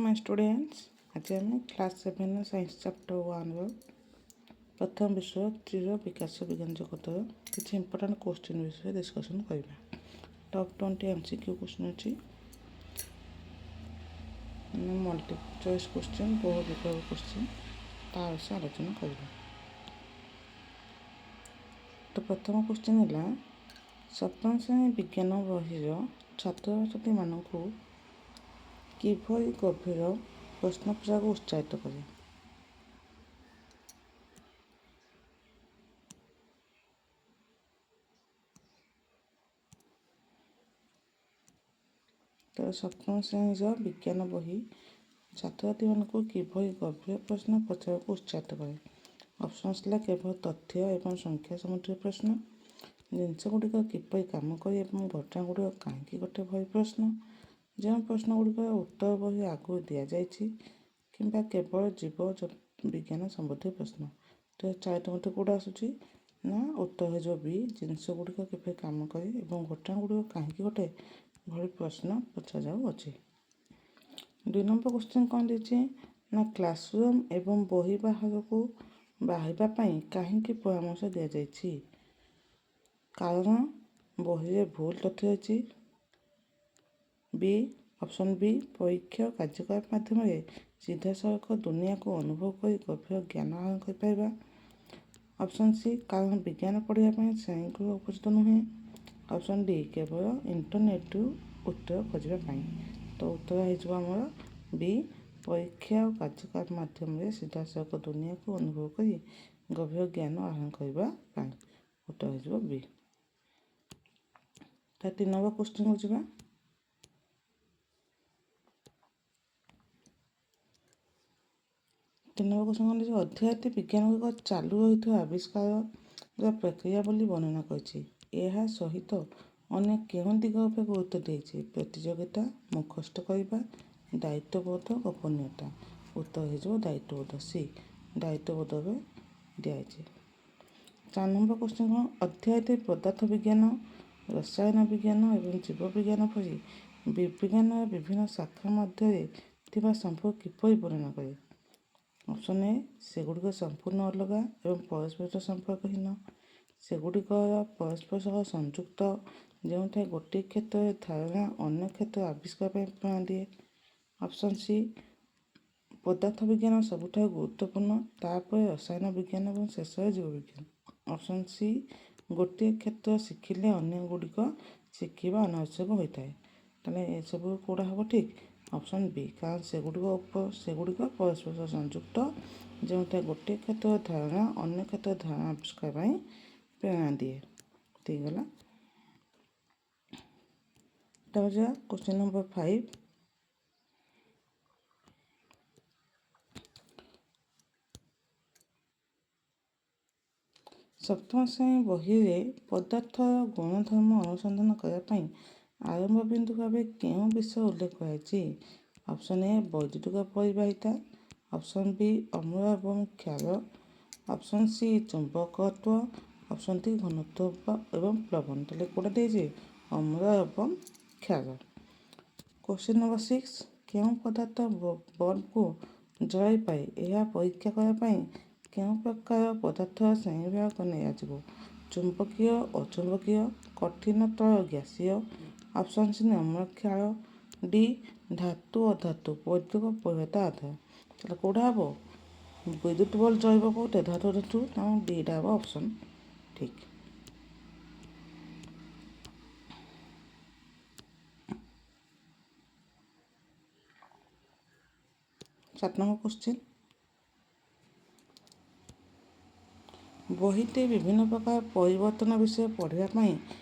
ମାଇ students, ଆଜି ଆମେ class ସେଭେନ୍ର science chapter ୱାନ୍ର ପ୍ରଥମ ବିଷୟ ଚିର ବିକାଶ ବିଜ୍ଞାନ ଜଗତର କିଛି ଇମ୍ପୋର୍ଟାଣ୍ଟ କୋଶ୍ଚିନ୍ ବିଷୟରେ ଡିସ୍କସନ୍ କରିବା। ଟପ୍ 20 MCQ question ଅଛି, ମଲ୍ଟିପଲ୍ ଚଏସ୍ କୋଶ୍ଚିନ୍, ବହୁ ବିକଳ୍ପ କୋଶ୍ଚିନ୍, ତା ବିଷୟରେ ଆଲୋଚନା କରିବା। ତ ପ୍ରଥମ କୋଶ୍ଚିନ୍ ହେଲା, ସପ୍ତମ ଶ୍ରେଣୀ ବିଜ୍ଞାନ ବହିର ଛାତ୍ରଛାତ୍ରୀମାନଙ୍କୁ କିଭଳି ଗଭୀର ପ୍ରଶ୍ନ ପଚାରିବାକୁ ଉତ୍ସାହିତ କରେ? ତ ସପ୍ତମ ଶ୍ରେଣୀର ବିଜ୍ଞାନ ବହି ଛାତ୍ରଛାତ୍ରୀମାନଙ୍କୁ କିଭଳି ଗଭୀର ପ୍ରଶ୍ନ ପଚାରିବାକୁ ଉତ୍ସାହିତ କରେ? ଅପସନ୍ସ ହେଲା, କେବଳ ତଥ୍ୟ ଏବଂ ସଂଖ୍ୟା ସମ୍ବନ୍ଧୀୟ ପ୍ରଶ୍ନ, ଜିନିଷ ଗୁଡ଼ିକ କିପରି କାମ କରେ ଏବଂ ଘଟଣା ଗୁଡ଼ିକ କାହିଁକି ଘଟେ ଭଳି ପ୍ରଶ୍ନ, ଯେଉଁ ପ୍ରଶ୍ନ ଗୁଡ଼ିକର ଉତ୍ତର ବହି ଆଗରୁ ଦିଆଯାଇଛି, କିମ୍ବା କେବଳ ଜୀବ ବିଜ୍ଞାନ ସମ୍ବନ୍ଧୀୟ ପ୍ରଶ୍ନ। ତ ଚାରିଟା ମଧ୍ୟ କେଉଁଟା ଆସୁଛି ନା, ଉତ୍ତର ହେଇଯିବ ବି, ଜିନିଷ ଗୁଡ଼ିକ କିପରି କାମ କରେ ଏବଂ ଘଟଣା ଗୁଡ଼ିକ କାହିଁକି ଘଟେ ଭଳି ପ୍ରଶ୍ନ ପଚରାଯାଉଅଛି। ଦୁଇ ନମ୍ବର କ୍ୱେଶ୍ଚିନ୍ କ'ଣ ଦେଇଛି ନା, କ୍ଲାସରୁମ୍ ଏବଂ ବହି ବାହାରକୁ ବାହାରିବା ପାଇଁ କାହିଁକି ପରାମର୍ଶ ଦିଆଯାଇଛି? କାରଣ ବହିରେ ଭୁଲ ତଥ୍ୟ ରହିଛି, ବି ଅପସନ୍ ବି, ପରୀକ୍ଷା ଓ କାର୍ଯ୍ୟକଳାପ ମାଧ୍ୟମରେ ସିଧାସଳଖ ଦୁନିଆକୁ ଅନୁଭବ କରି ଗଭୀର ଜ୍ଞାନ ଆହରଣ କରିପାରିବା, ଅପସନ୍ ସି, କାରଣ ବିଜ୍ଞାନ ପଢ଼ିବା ପାଇଁ ଶ୍ରେଣୀଗୃହ ଉପଯୁକ୍ତ ନୁହେଁ, ଅପସନ୍ ଡି, କେବଳ ଇଣ୍ଟରନେଟ୍ରୁ ଉତ୍ତର ଖୋଜିବା ପାଇଁ। ତ ଉତ୍ତର ହେଇଯିବ ଆମର ବି, ପରୀକ୍ଷା ଓ କାର୍ଯ୍ୟକଳାପ ମାଧ୍ୟମରେ ସିଧାସଳଖ ଦୁନିଆକୁ ଅନୁଭବ କରି ଗଭୀର ଜ୍ଞାନ ଆହରଣ କରିବା ପାଇଁ। ଉତ୍ତର ହେଇଯିବ ବି। ତା ତିନି ନମ୍ବର କ୍ୱେଶ୍ଚିନ୍କୁ ଯିବା। ତିନି ନମ୍ବର କ୍ୱେଶ୍ଚିନ୍ କ'ଣ ଦେଇଛି? ଅଧ୍ୟାୟଟି ବିଜ୍ଞାନକୁ ଏକ ଚାଲୁ ରହିଥିବା ଆବିଷ୍କାରର ପ୍ରକ୍ରିୟା ବୋଲି ବର୍ଣ୍ଣନା କରିଛି। ଏହା ସହିତ ଅନ୍ୟ କେଉଁ ଦିଗ ଉପରେ ଗୁରୁତ୍ୱ ଦେଇଛି? ପ୍ରତିଯୋଗିତା, ମୁଖସ୍ଥ କରିବା, ଦାୟିତ୍ୱବୋଧ, ଗୋପନୀୟତା। ଉତ୍ତର ହେଇଯିବ ଦାୟିତ୍ୱବୋଧ, ସି, ଦାୟିତ୍ୱବୋଧ ଉପରେ ଦିଆଯାଇଛି। ଚାରି ନମ୍ବର କ୍ୱେଶ୍ଚିନ୍ କ'ଣ? ଅଧ୍ୟାୟଟି ପଦାର୍ଥ ବିଜ୍ଞାନ, ରସାୟନ ବିଜ୍ଞାନ ଏବଂ ଜୀବ ବିଜ୍ଞାନ ଭଳି ବିଜ୍ଞାନର ବିଭିନ୍ନ ଶାଖା ମଧ୍ୟରେ ଥିବା ସମ୍ପର୍କ କିପରି ବର୍ଣ୍ଣନା କରେ? ଅପସନ୍ ଏ, ସେଗୁଡ଼ିକ ସମ୍ପୂର୍ଣ୍ଣ ଅଲଗା ଏବଂ ପରସ୍ପର ସମ୍ପର୍କହୀନ, ସେଗୁଡ଼ିକର ପରସ୍ପର ସହ ସଂଯୁକ୍ତ, ଯେଉଁଠାରେ ଗୋଟିଏ କ୍ଷେତ୍ରରେ ଧାରଣା ଅନ୍ୟ କ୍ଷେତ୍ରର ଆବିଷ୍କାର ପାଇଁ ପ୍ରେରଣା ଦିଏ, ଅପସନ୍ ସି, ପଦାର୍ଥ ବିଜ୍ଞାନ ସବୁଠାରୁ ଗୁରୁତ୍ୱପୂର୍ଣ୍ଣ, ତାପରେ ରସାୟନ ବିଜ୍ଞାନ ଏବଂ ଶେଷରେ ଜୀବବିଜ୍ଞାନ, ଅପସନ୍ ସି, ଗୋଟିଏ କ୍ଷେତ୍ର ଶିଖିଲେ ଅନ୍ୟ ଗୁଡ଼ିକ ଶିଖିବା ଅନାବଶ୍ୟକ ହୋଇଥାଏ। ତାହେଲେ ଏସବୁ କେଉଁଟା ହେବ ଠିକ୍? ଅପସନ୍ ବି, କାରଣ ସେଗୁଡ଼ିକ ପରସ୍ପର ସହ ସଂଯୁକ୍ତ, ଯେଉଁଠାରେ ଗୋଟିଏ କ୍ଷେତ୍ରର ଧାରଣା ଅନ୍ୟ କ୍ଷେତ୍ରର ଧାରଣା ଆବିଷ୍କାର ପାଇଁ ପ୍ରେରଣା ଦିଏ। ଠିକ୍ ହେଲା। ତାପରେ ଯିବା କ୍ୱେଶ୍ଚିନ୍ ନମ୍ବର 5। ସପ୍ତମ ଶ୍ରେଣୀ ବହିରେ ପଦାର୍ଥର ଗୁଣଧର୍ମ ଅନୁସନ୍ଧାନ କରିବା ପାଇଁ ଆରମ୍ଭ ବିନ୍ଦୁ ଭାବେ କେଉଁ ବିଷୟ ଉଲ୍ଲେଖ କରାଯାଇଛି? ଅପସନ୍ ଏ, ବୈଦ୍ୟୁତିକ ପରିବାହିତା, ଅପସନ୍ ବି, ଅମ୍ଳ ଏବଂ କ୍ଷାର, ଅପସନ୍ ସି, ଚୁମ୍ବକତ୍ୱ, ଅପସନ୍ ଡି, ଘନତ୍ୱ ଏବଂ ପ୍ଲବନ। ତାହେଲେ କେଉଁଟା ଦେଇଛି? ଅମ୍ଳ ଏବଂ କ୍ଷାର। କ୍ୱେଶ୍ଚିନ୍ ନମ୍ବର 6, କେଉଁ ପଦାର୍ଥ ବଲ୍ବକୁ ଜଳାଇପାରେ, ଏହା ପରୀକ୍ଷା କରିବା ପାଇଁ କେଉଁ ପ୍ରକାର ପଦାର୍ଥ ଶ୍ରେଣୀବିଭାଗ ନିଆଯିବ? ଚୁମ୍ବକୀୟ, ଅଚୁମ୍ବକୀୟ, କଠିନ, ତରଳ, ଗ୍ୟାସୀୟ, ଅପସନ୍ ସି, ଅମ୍ଳ କ୍ଷାର, ଡି, ଧାତୁ, ଅଧାତୁ, ବୈଦ୍ୟୁତିକ ପରିବାହିତା ଆଧାର। ତାହେଲେ କେଉଁଟା ହେବ? ବିଦ୍ୟୁତ ବଲ୍ବ ଜଳିବ କେଉଁଟା? ଧାତୁ, ଧାତୁ। ତେଣୁ ଡିଟା ହେବ ଅପସନ୍ ଠିକ୍। ସାତ ନମ୍ବର କ୍ୱେଶ୍ଚିନ୍, ବହିଟି ବିଭିନ୍ନ ପ୍ରକାର ପରିବର୍ତ୍ତନ ବିଷୟ ପଢ଼ିବା ପାଇଁ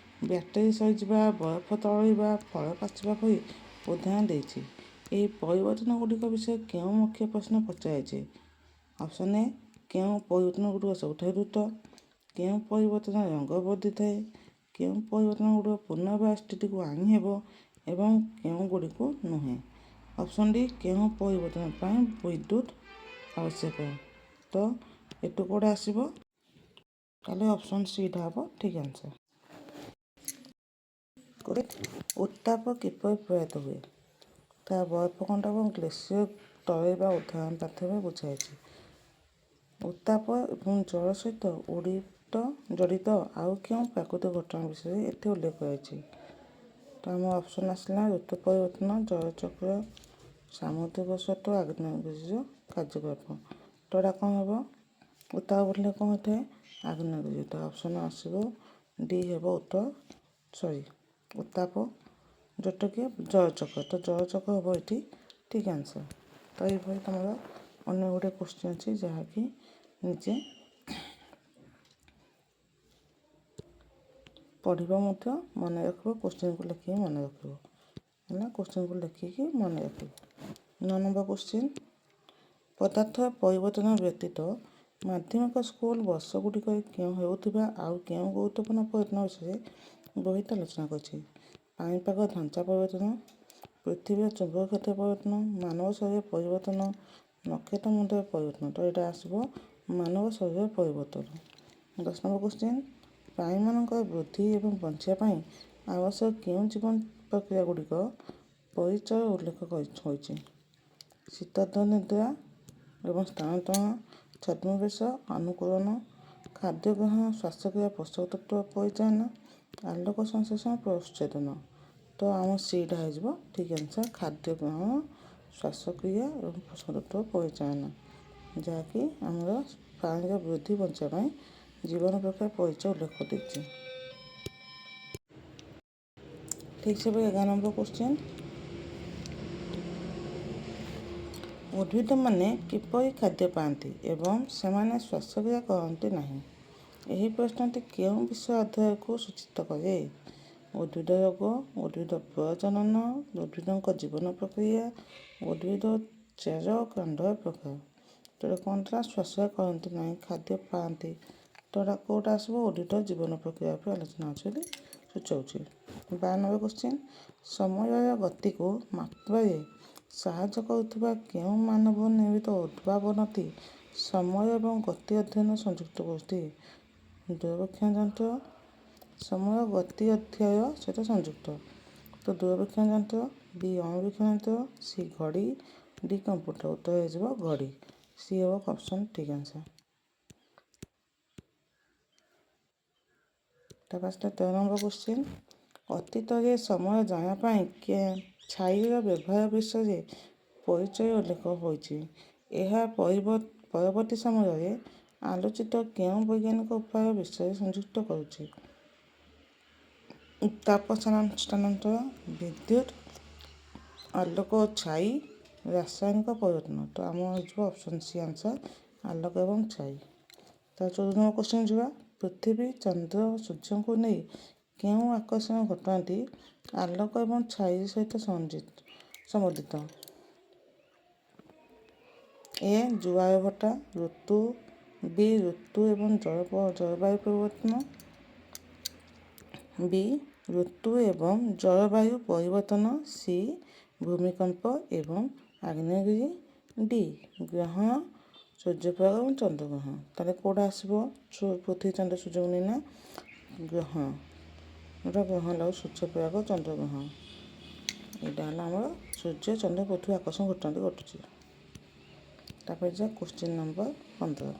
ବ୍ୟାଟେରୀ ସରିଯିବା, ବରଫ ତରଳିବା, ଫଳ ପାଚିବା ଭଳି ଉଦାହରଣ ଦେଇଛି। ଏହି ପରିବର୍ତ୍ତନ ଗୁଡ଼ିକ ବିଷୟରେ କେଉଁ ମୁଖ୍ୟ ପ୍ରଶ୍ନ ପଚରାଯାଇଛି? ଅପସନ୍ ଏ, କେଉଁ ପରିବର୍ତ୍ତନ ଗୁଡ଼ିକ ସବୁଠାରୁ ଦ୍ରୁତ, କେଉଁ ପରିବର୍ତ୍ତନ ରଙ୍ଗ ବଦଳିଥାଏ, କେଉଁ ପରିବର୍ତ୍ତନ ଗୁଡ଼ିକ ପୁନର୍ବାର ସ୍ଥିତିକୁ ଆଣିହେବ ଏବଂ କେଉଁ ଗୁଡ଼ିକୁ ନୁହେଁ, ଅପସନ୍ ଡି, କେଉଁ ପରିବର୍ତ୍ତନ ପାଇଁ ବିଦ୍ୟୁତ ଆବଶ୍ୟକ। ତ ଏଠୁ କେଉଁଟା ଆସିବ? ତାହେଲେ ଅପସନ୍ ସିଟା ହେବ ଠିକ୍ ଆନ୍ସର୍। ଉତ୍ତାପ କିପରି ପ୍ରବାହିତ ହୁଏ? ତାହା ବରଫଖଣ୍ଡ ଏବଂ ଗ୍ଲେସିୟର ତରଳିବା ଉଦାହରଣ ମାଧ୍ୟମରେ ବୁଝାଯାଇଛି। ଉତ୍ତାପ ଏବଂ ଜଳ ସହିତ ଜଡ଼ିତ ଆଉ କେଉଁ ପ୍ରାକୃତିକ ଘଟଣା ବିଷୟରେ ଏଠି ଉଲ୍ଲେଖ କରାଯାଇଛି? ତ ଆମ ଅପସନ୍ ଆସିଲା ଋତୁ ପରିବର୍ତ୍ତନ, ଜଳଚକ୍ର, ସାମୁଦ୍ରିକ ସ୍ରୋତ, ଆଗ୍ନେୟଗିରିର କାର୍ଯ୍ୟକଳାପ। ତ ଏଇଟା କ'ଣ ହେବ? ଉତ୍ତାପ ବଢ଼ିଲେ କ'ଣ ହୋଇଥାଏ? ଆଗ୍ନେୟଗିରି। ତ ଅପସନ୍ ଆସିବ ଡି ହେବ ଉତ୍ତର, ସରି, ଉତ୍ତାପ ଯେଉଁଟାକି ଜଳଚକ୍ର। ତ ଜଳଚକ୍ର ହେବ ଏଠି ଠିକ୍ ଆନ୍ସର୍। ତ ଏଇଭଳି ତୁମର ଅନ୍ୟ ଗୁଡ଼ିଏ କୋଶ୍ଚିନ୍ ଅଛି, ଯାହାକି ନିଜେ ପଢ଼ିବ, ମଧ୍ୟ ମନେ ରଖିବ। କୋଶ୍ଚିନ୍କୁ ଲେଖିକି ମନେ ରଖିବ, ହେଲା? କୋଶ୍ଚିନ୍କୁ ଲେଖିକି ମନେ ରଖିବ। 9 ନମ୍ବର କୋଶ୍ଚିନ୍, ପଦାର୍ଥ ପରିବର୍ତ୍ତନ ବ୍ୟତୀତ ମାଧ୍ୟମିକ ସ୍କୁଲ ବର୍ଷଗୁଡ଼ିକରେ କେଉଁ ହେଉଥିବା ଆଉ କେଉଁ ଗୁରୁତ୍ୱପୂର୍ଣ୍ଣ ପରିବର୍ତ୍ତନ ବିଷୟରେ ବହିଟି ଆଲୋଚନା କରିଛି? ପାଣିପାଗ ଢାଞ୍ଚା ପରିବର୍ତ୍ତନ, ପୃଥିବୀର ଚୁମ୍ବକୀୟ କ୍ଷେତ୍ର ପରିବର୍ତ୍ତନ, ମାନବ ଶରୀର ପରିବର୍ତ୍ତନ, ନକ୍ଷତ୍ର ମଣ୍ଡଳ ପରିବର୍ତ୍ତନ। ତ ଏଇଟା ଆସିବ ମାନବ ଶରୀର ପରିବର୍ତ୍ତନ। 10 ନମ୍ବର କୋଶ୍ଚିନ୍, ପ୍ରାଣୀମାନଙ୍କର ବୃଦ୍ଧି ଏବଂ ବଞ୍ଚିବା ପାଇଁ ଆବଶ୍ୟକ କେଉଁ ଜୀବନ ପ୍ରକ୍ରିୟା ଗୁଡ଼ିକ ପରିଚୟ ଉଲ୍ଲେଖ ହୋଇଛି? ଶୀତୋଷ୍ଣ ନିଦ୍ରା ଏବଂ ସ୍ଥାନାନ୍ତରଣ, ଛଦ୍ମବେଶ, ଅନୁକୂଳନ, ଖାଦ୍ୟ ଗ୍ରହଣ, ଶ୍ୱାସକ୍ରିୟା, ପୋଷକ ତତ୍ତ୍ୱ ପରିଚାଳନା, ଆଲୋକ ସଂଶ୍ଳେଷଣ, ପ୍ରଚ୍ଛେଦନ। ତ ଆମ ସିଟା ହେଇଯିବ ଠିକ୍ ଆନ୍ସର୍, ଖାଦ୍ୟ ଗ୍ରହଣ, ଶ୍ୱାସକ୍ରିୟା ଏବଂ ପୋଷକ ତତ୍ତ୍ୱ ପରିଚାଳନା, ଯାହାକି ଆମର ପ୍ରାଣୀର ବୃଦ୍ଧି ବଞ୍ଚିବା ପାଇଁ ଜୀବନ ପ୍ରକ୍ରିୟା ପରିଚୟ ଉଲ୍ଲେଖ କରିଦେଇଛି। ଠିକ୍ ସେଭଳି 11 ନମ୍ବର କୋଶ୍ଚିନ୍, ଉଦ୍ଭିଦମାନେ କିପରି ଖାଦ୍ୟ ପାଆନ୍ତି ଏବଂ ସେମାନେ ଶ୍ୱାସକ୍ରିୟା କରନ୍ତି ନାହିଁ? ଏହି ପ୍ରଶ୍ନଟି କେଉଁ ବିଷୟ ଅଧ୍ୟାୟକୁ ସୂଚିତ କରେ? ଉଦ୍ଭିଦ ରୋଗ, ଉଦ୍ଭିଦ ପ୍ରଜନନ, ଉଦ୍ଭିଦଙ୍କ ଜୀବନ ପ୍ରକ୍ରିୟା, ଉଦ୍ଭିଦ ଚେର ଓ କାଣ୍ଡର ପ୍ରକାର। ତ ଏଇଟା କ'ଣ ଥିଲା? ଶ୍ୱାସକ୍ରିୟା କରନ୍ତି ନାହିଁ, ଖାଦ୍ୟ ପାଆନ୍ତି। ତ ଏଇଟା କେଉଁଟା ଆସିବ? ଉଦ୍ଭିଦ ଜୀବନ ପ୍ରକ୍ରିୟା ଉପରେ ଆଲୋଚନା ଅଛି ବୋଲି ସୂଚାଉଛି। 12 ନମ୍ବର କୋଶ୍ଚିନ୍, ସମୟର ଗତିକୁ ମାପିବାରେ ସାହାଯ୍ୟ କରୁଥିବା କେଉଁ ମାନବ ନିର୍ମିତ ଉଦ୍ଭାବନଟି ସମୟ ଏବଂ ଗତି ଅଧ୍ୟୟନ ସଂଯୁକ୍ତ କରୁଛି? ଦୂରବୀକ୍ଷଣ ଯନ୍ତ୍ର। ସମୟ ଗତି ଅଧ୍ୟାୟ ସହିତ ସଂଯୁକ୍ତ, ତ ଦୂରବୀକ୍ଷଣ ଯନ୍ତ୍ର, ବି ଅଣୁବୀକ୍ଷଣ ଯନ୍ତ୍ର, ସି ଘଡ଼ି, ଡି କମ୍ପ୍ୟୁଟର। ଉତ୍ତର ହେଇଯିବ ଘଡ଼ି, ସି ହେବ ଅପସନ୍ ଠିକ୍ ଆନ୍ସର୍। ତାପରେ ଆସିଲା 13 ନମ୍ବର କୋଶ୍ଚିନ୍, ଅତୀତରେ ସମୟ ଜାଣିବା ପାଇଁ ଛାଇର ବ୍ୟବହାର ବିଷୟରେ ପରିଚୟ ଉଲ୍ଲେଖ ହୋଇଛି। ଏହା ପରବର୍ତ୍ତୀ ସମୟରେ ଆଲୋଚିତ କେଉଁ ବୈଜ୍ଞାନିକ ଉପାୟ ବିଷୟରେ ସଂଯୁକ୍ତ କରୁଛି? ତାପ ସ୍ଥାନାନ୍ତର, ବିଦ୍ୟୁତ, ଆଲୋକ ଓ ଛାଇ, ରାସାୟନିକ ପରିବର୍ତ୍ତନ। ତ ଆମ ହେଇଯିବ ଅପସନ୍ ସି ଆନ୍ସର୍, ଆଲୋକ ଏବଂ ଛାଇ। ତ 14 ନମ୍ବର କୋଶ୍ଚିନ୍ ଯିବା, ପୃଥିବୀ, ଚନ୍ଦ୍ର ଓ ସୂର୍ଯ୍ୟଙ୍କୁ ନେଇ କେଉଁ ଆକର୍ଷଣ ଘଟଣାଟି ଆଲୋକ ଏବଂ ଛାଇ ସହିତ ସମ୍ବନ୍ଧିତ? ଏ ଜୁଆର ଭଟ୍ଟା, ଋତୁ, ବି ଋତୁ ଏବଂ ଜଳବାୟୁ ପରିବର୍ତ୍ତନ, ବି ଋତୁ ଏବଂ ଜଳବାୟୁ ପରିବର୍ତ୍ତନ, ସି ଭୂମିକମ୍ପ ଏବଂ ଆଗ୍ନେୟଗିରି, ଡି ଗ୍ରହଣ, ସୂର୍ଯ୍ୟପରାଗ ଏବଂ ଚନ୍ଦ୍ରଗ୍ରହଣ। ତାହେଲେ କେଉଁଟା ଆସିବ? ପୃଥିବୀ, ଚନ୍ଦ୍ର, ସୂର୍ଯ୍ୟକୁ ନେଇ ନା ଗ୍ରହଣ, ଗୋଟେ ଗ୍ରହଣ ହେଲା ସୂର୍ଯ୍ୟପରାଗ, ଚନ୍ଦ୍ରଗ୍ରହଣ। ଏଇଟା ହେଲା ଆମର ସୂର୍ଯ୍ୟ, ଚନ୍ଦ୍ର, ପୃଥିବୀ ଆକର୍ଷଣ ଘଟଣାଟି ଘଟୁଛି। ତାପରେ ଯିବା କୋଶ୍ଚିନ୍ ନମ୍ବର 15,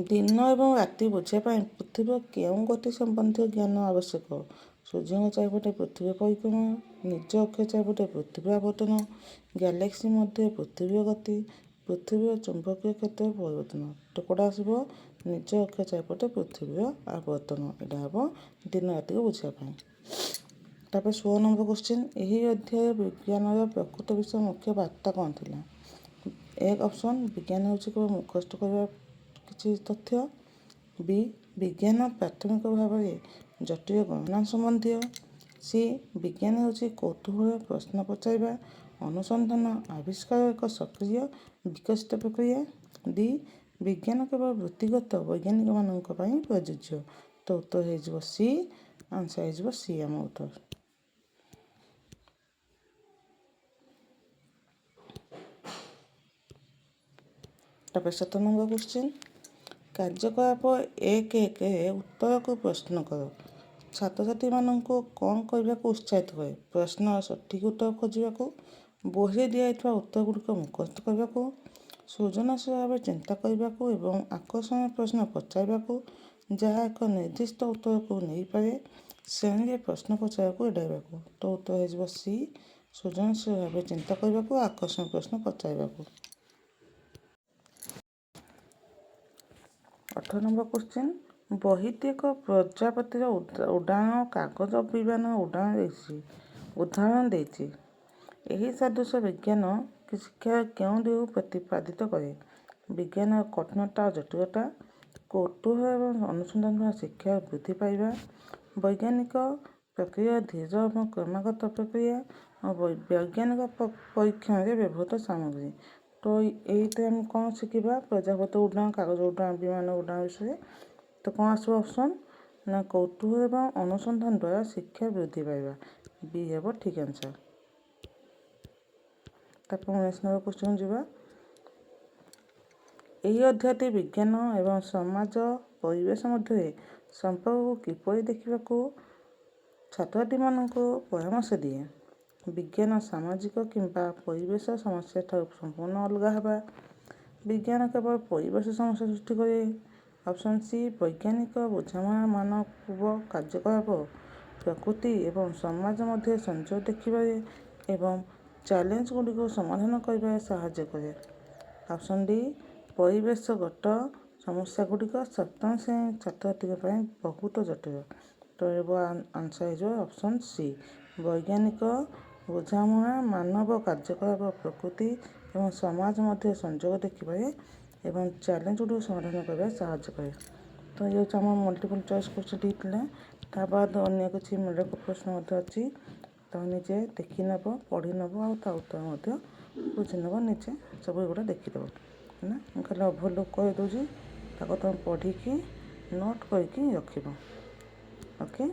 ଦିନ ଏବଂ ରାତି ବୁଝିବା ପାଇଁ ପୃଥିବୀର କେଉଁ ଗତି ସମ୍ବନ୍ଧୀୟ ଜ୍ଞାନ ଆବଶ୍ୟକ? ସୂର୍ଯ୍ୟଙ୍କ ଚାରିପଟେ ପୃଥିବୀ ପରିକ୍ରମା, ନିଜ ଅକ୍ଷ ଚାରିପଟେ ପୃଥିବୀ ଆବର୍ତ୍ତନ, ଗ୍ୟାଲେକ୍ସି ମଧ୍ୟରେ ପୃଥିବୀର ଗତି, ପୃଥିବୀର ଚୁମ୍ବକୀୟ କ୍ଷେତ୍ର ପରିବର୍ତ୍ତନ। ତ କେଉଁଟା ଆସିବ? ନିଜ ଅକ୍ଷ ଚାରିପଟେ ପୃଥିବୀର ଆବର୍ତ୍ତନ, ଏଇଟା ହେବ ଦିନ ରାତିକୁ ବୁଝିବା ପାଇଁ। ତାପରେ 16 ନମ୍ବର କୋଶ୍ଚିନ୍, ଏହି ଅଧ୍ୟାୟ ବିଜ୍ଞାନର ପ୍ରକୃତ ବିଷୟ ମୁଖ୍ୟ ବାର୍ତ୍ତା କ'ଣ ଥିଲା? ଏକ ଅପସନ୍, ବିଜ୍ଞାନ ହେଉଛି କେବଳ ମୁଖସ୍ଥ କରିବା କିଛି ତଥ୍ୟ, ବି ବିଜ୍ଞାନ ପ୍ରାଥମିକ ଭାବରେ ଜଟିଳ ଗଣନା ସମ୍ବନ୍ଧୀୟ, ସି ବିଜ୍ଞାନ ହେଉଛି କୌତୂହଳ, ପ୍ରଶ୍ନ ପଚାରିବା, ଅନୁସନ୍ଧାନ, ଆବିଷ୍କାର ଏକ ସକ୍ରିୟ ବିକଶିତ ପ୍ରକ୍ରିୟା, ଡି ବିଜ୍ଞାନ କେବଳ ବୃତ୍ତିଗତ ବୈଜ୍ଞାନିକମାନଙ୍କ ପାଇଁ ପ୍ରଯୁଜ୍ୟ। ତ ଉତ୍ତର ହେଇଯିବ ସି, ଆନ୍ସର୍ ହେଇଯିବ ସି ଆମ ଉତ୍ତର। ତାପରେ 17 ନମ୍ବର କୋଶ୍ଚିନ୍, କାର୍ଯ୍ୟକଳାପ 1.1ରେ ଉତ୍ତରକୁ ପ୍ରଶ୍ନ କର। ଛାତ୍ରଛାତ୍ରୀମାନଙ୍କୁ କ'ଣ କରିବାକୁ ଉତ୍ସାହିତ କରେ? ପ୍ରଶ୍ନର ସଠିକ୍ ଉତ୍ତର ଖୋଜିବାକୁ, ବହିରେ ଦିଆଯାଇଥିବା ଉତ୍ତର ଗୁଡ଼ିକ ମୁଖସ୍ଥ କରିବାକୁ, ସୃଜନଶୀଳ ଭାବେ ଚିନ୍ତା କରିବାକୁ ଏବଂ ଆକର୍ଷଣୀୟ ପ୍ରଶ୍ନ ପଚାରିବାକୁ ଯାହା ଏକ ନିର୍ଦ୍ଦିଷ୍ଟ ଉତ୍ତରକୁ ନେଇପାରେ, ଶ୍ରେଣୀରେ ପ୍ରଶ୍ନ ପଚାରିବାକୁ ଏଡ଼ାଇବାକୁ। ତ ଉତ୍ତର ହେଇଯିବ ସି, ସୃଜନଶୀଳ ଭାବେ ଚିନ୍ତା କରିବାକୁ, ଆକର୍ଷଣୀୟ ପ୍ରଶ୍ନ ପଚାରିବାକୁ। 18 ନମ୍ବର କ୍ୱେଶ୍ଚିନ୍, ବହିଟି ଏକ ପ୍ରଜାପତିର ଉଡ଼ାଣ, କାଗଜ ବିମାନ ଉଡ଼ାଣ ଦେଇଛି ଉଦାହରଣ ଦେଇଛି। ଏହି ସାଦୃଶ୍ୟ ବିଜ୍ଞାନ ଶିକ୍ଷାର କେଉଁ ଦିଗକୁ ପ୍ରତିପାଦିତ କରେ? ବିଜ୍ଞାନର କଠିନତା ଓ ଜଟିଳତା, କୌତୂହଳ ଏବଂ ଅନୁସନ୍ଧାନ ଦ୍ୱାରା ଶିକ୍ଷା ବୃଦ୍ଧି ପାଇବା, ବୈଜ୍ଞାନିକ ପ୍ରକ୍ରିୟା ଧୀର ଏବଂ କ୍ରମାଗତ ପ୍ରକ୍ରିୟା, ବୈଜ୍ଞାନିକ ପରୀକ୍ଷଣରେ ବ୍ୟବହୃତ ସାମଗ୍ରୀ। ତ ଏଇଥିରେ ଆମେ କ'ଣ ଶିଖିବା? ପ୍ରଜାପତି ଉଡ଼ାଣ, କାଗଜ ଉଡ଼ାଣ, ବିମାନ ଉଡ଼ାଣ ବିଷୟରେ। ତ କ'ଣ ଆସିବ ଅପସନ୍ ନା କୌତୂହଳ ଏବଂ ଅନୁସନ୍ଧାନ ଦ୍ୱାରା ଶିକ୍ଷା ବୃଦ୍ଧି ପାଇବା, ବି ହେବ ଠିକ୍ ଆନ୍ସର୍। ତାପରେ 19 ନମ୍ବର କ୍ୱେଶ୍ଚନ୍ ଯିବା। ଏହି ଅଧ୍ୟାୟଟି ବିଜ୍ଞାନ ଏବଂ ସମାଜ ପରିବେଶ ମଧ୍ୟରେ ସମ୍ପର୍କକୁ କିପରି ଦେଖିବାକୁ ଛାତ୍ରଛାତ୍ରୀମାନଙ୍କୁ ପରାମର୍ଶ ଦିଏ? ବିଜ୍ଞାନ ସାମାଜିକ କିମ୍ବା ପରିବେଶ ସମସ୍ୟା ଠାରୁ ସମ୍ପୂର୍ଣ୍ଣ ଅଲଗା ହେବା, ବିଜ୍ଞାନ କେବଳ ପରିବେଶ ସମସ୍ୟା ସୃଷ୍ଟି କରେ, ଅପସନ୍ ସି, ବୈଜ୍ଞାନିକ ବୁଝାମଣା ମାନବ କାର୍ଯ୍ୟକଳାପ ପ୍ରକୃତି ଏବଂ ସମାଜ ମଧ୍ୟରେ ସଂଯୋଗ ଦେଖିବାରେ ଏବଂ ଚ୍ୟାଲେଞ୍ଜ ଗୁଡ଼ିକୁ ସମାଧାନ କରିବାରେ ସାହାଯ୍ୟ କରେ, ଅପସନ୍ ଡି, ପରିବେଶଗତ ସମସ୍ୟା ଗୁଡ଼ିକ ସପ୍ତମ ଶ୍ରେଣୀ ଛାତ୍ରଛାତ୍ରୀଙ୍କ ପାଇଁ ବହୁତ ଜଟିଳ। ତ ଆନ୍ସର୍ ହେଇଯିବ ଅପସନ୍ ସି, ବୈଜ୍ଞାନିକ ବୁଝାମଣା ମାନବ କାର୍ଯ୍ୟକଳାପ ପ୍ରକୃତି ଏବଂ ସମାଜ ମଧ୍ୟରେ ସଂଯୋଗ ଦେଖିବାରେ ଏବଂ ଚ୍ୟାଲେଞ୍ଜ ଗୁଡ଼ିକୁ ସମାଧାନ କରିବାରେ ସାହାଯ୍ୟ କରେ। ତ ଇଏ ହେଉଛି ଆମ ମଲ୍ଟିପଲ୍ ଚଏସ୍ କ୍ୱେଶ୍ଚନ୍ ଥିଲା। ତା ବାଦ ଅନ୍ୟ କିଛି ମୂଳକ ପ୍ରଶ୍ନ ମଧ୍ୟ ଅଛି। ତ ନିଜେ ଦେଖିନେବ, ପଢ଼ି ନେବ ଆଉ ତା ଉତ୍ତର ମଧ୍ୟ ବୁଝିନେବ। ନିଜେ ସବୁ ଏଗୁଡ଼ା ଦେଖିଦେବ ହେଲା। ମୁଁ ଖାଲି ଓଭରଲୁକ୍ କରିଦେଉଛି, ତାକୁ ତୁମେ ପଢ଼ିକି ନୋଟ୍ କରିକି ରଖିବ। ଓକେ।